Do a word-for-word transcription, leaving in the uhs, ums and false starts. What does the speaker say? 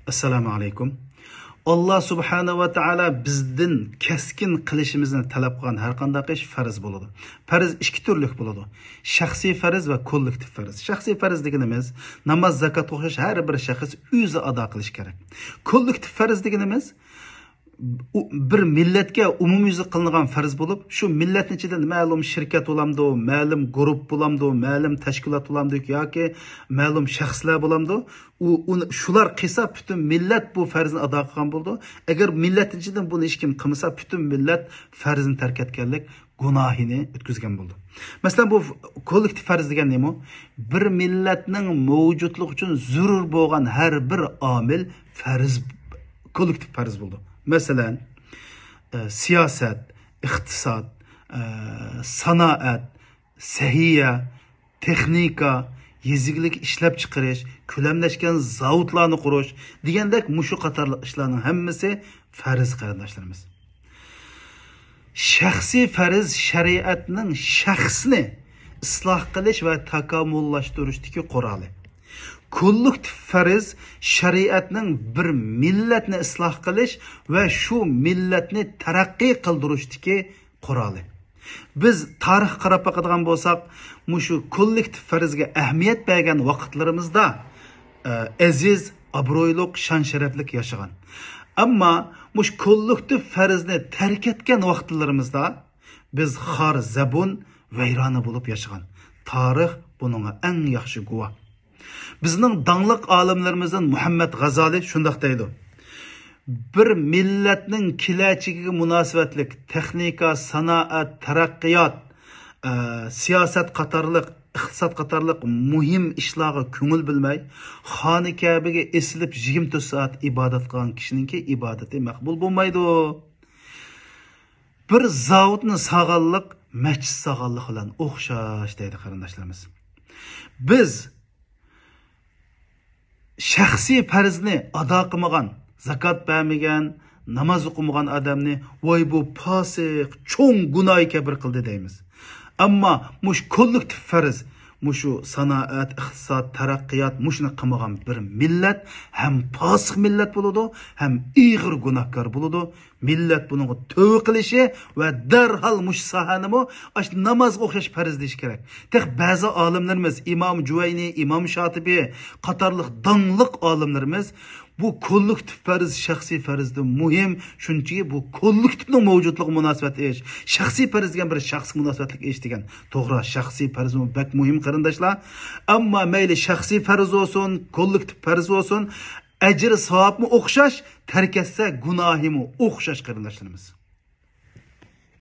ئەسسالامۇ ئەلەيكۇم. ئاللا سۇبھانە ۋە تائالا بىزدىن كەسكىن قىلىشىمىزنى تەلەپ قىلغان ھەر قانداق ئىش پەرز بولىدۇ. پەرز ئىككى تۈرلۈك بولىدۇ. شەخسىي پەرز ۋە كوللېكتىپ پەرز. شەخسىي پەرز دېگىنىمىز ناماز، زاكاتقا ئوخشاش ھەر بىر شەخس ئۆزى ئادا قىلىشى كېرەك. كوللېكتىپ پەرز دېگىنىمىز ئۇ بىر مىللەتكە ئومۇميۈزلۈك قىلىنغان پەرز بولۇپ، شۇ مىللەتنىڭ ئىچىدىن مەلۇم شىركەت بولامدۇ، مەلۇم گۇرۇپ بولامدۇ، مەلۇم تەشكىلات بولامدۇ ياكى مەلۇم شەخسلەر بولامدۇ، ئۇ، ئۇنى، شۇلار قىلسا پۈتۈن مىللەت بۇ پەرزنى ئادا قىلغان بولىدۇ. ئەگەر مىللەتنىڭ ئىچىدىن بۇنى ھېچكىم قىلمىسا، پۈتۈن مىللەت پەرزنى تەرك ئەتكەنلىك گۇناھىنى ئۆتكۈزگەن بولىدۇ. مەسىلەن، بۇ كوللېكتىپ پەرز دېگەن نېمە؟ بىر مىللەتنىڭ مەۋجۇتلۇقى ئۈچۈن زۆرۈر بولغان ھەر بىر ئامىل پەرز، كوللېكتىپ پەرز بولىدۇ. مەسىلەن، ئە، سىياسەت، ئىقتىساد، ئە، سانائەت، سەھىيە، تېخنىكا، يېزا ئىگىلىك ئىشلەپچىقىرىش، كۆلەملەشكەن زاۋۇتلارنى قۇرۇش دېگەندەك مۇشۇ قاتارلىق ئىشلارنىڭ ھەممىسى پەرز، قېرىنداشلىرىمىز. شەخسىي پەرز شەرىئەتنىڭ شەخسنى ئىسلاھ قىلىش ۋە تاكامۇللاشتۇرۇشتىكى قورالى. كوللېكتىپ پەرز شەرىئەتنىڭ بىر مىللەتنى ئىسلاھ قىلىش ۋە شۇ مىللەتنى تەرەققىي قىلدۇرۇشتىكى قورالى. بىز تارىخقا قاراپ باقىدىغان بولساق، مۇشۇ كوللېكتىپ پەرزگە ئەھمىيەت بەرگەن ۋاقىتلىرىمىزدا، ئە، ئەزىز، ئابرۇيلۇق، شان-شەرەپلىك ياشىغان. ئەمما مۇشۇ كوللېكتىپ پەرزنى تەرك ئەتكەن ۋاقىتلىرىمىزدا بىز خار، زەبۇن، ۋەيرانە بولۇپ ياشىغان. تارىخ بۇنىڭغا ئەڭ ياخشى گۇۋاھ. بىزنىڭ داڭلىق ئالىملىرىمىزدىن مۇھەممەد غازالى شۇنداق دەيدۇ: بىر مىللەتنىڭ كېلەچىكىگە مۇناسىۋەتلىك تېخنىكا، سانائەت، تەرەققىيات، ئە، سىياسەت قاتارلىق، ئىقتىساد قاتارلىق مۇھىم ئىشلارغا كۆڭۈل بۆلمەي، خانە كەبىگە ئېسىلىپ يىگىرمە تۆت سائەت ئىبادەت قىلغان كىشىنىڭكى ئىبادىتى مەقبۇل بولمايدۇ. بىر زاۋۇتنى سالغانلىق مەسچىت سالغانلىق بىلەن ئوخشاش، دەيدۇ قېرىنداشلىرىمىز. بىز شەخسىي پەرزنى ئادا قىلمىغان، زاكات بەرمىگەن، ناماز ئوقۇمىغان ئادەمنى، ۋاي، بۇ پاسىق، چوڭ گۇناھى كەبىر قىلدى دەيمىز. ئەمما مۇشۇ كوللېكتىپ پەرز، مۇشۇ سانائەت، ئىقتىساد، تەرەققىيات، مۇشۇنى قىلمىغان بىر مىللەت ھەم پاسىق مىللەت بولىدۇ، ھەم ئېغىر گۇناھكار بولىدۇ. مىللەت بۇنىڭغا تۆۋە قىلىشى ۋە دەرھال مۇشۇ ساھەنىمۇ ئاشۇ نامازغا ئوخشاش پەرز دېيىشى كېرەك. تېخى بەزى ئالىملىرىمىز، ئىمام جۇۋەينى، ئىمام شاتىبى قاتارلىق داڭلىق ئالىملىرىمىز بۇ كوللېكتىپ پەرز شەخسىي پەرزدىن مۇھىم، شۇنچىكى بۇ كوللېكتىپنىڭ مەۋجۇتلۇقىغا مۇناسىۋەتلىك ئىش، شەخسىي پەرز دېگەن بىر شەخسكە مۇناسىۋەتلىك ئىش دېگەن. توغرا، شەخسىي پەرزمۇ بەك مۇھىم، قېرىنداشلار. ئەمما مەيلى شەخسىي پەرز بولسۇن، كوللېكتىپ پەرز بولسۇن، ئەجرى ساۋابمۇ ئوخشاش، تەرك ئەتسە گۇناھىمۇ ئوخشاش، قېرىنداشلىرىمىز.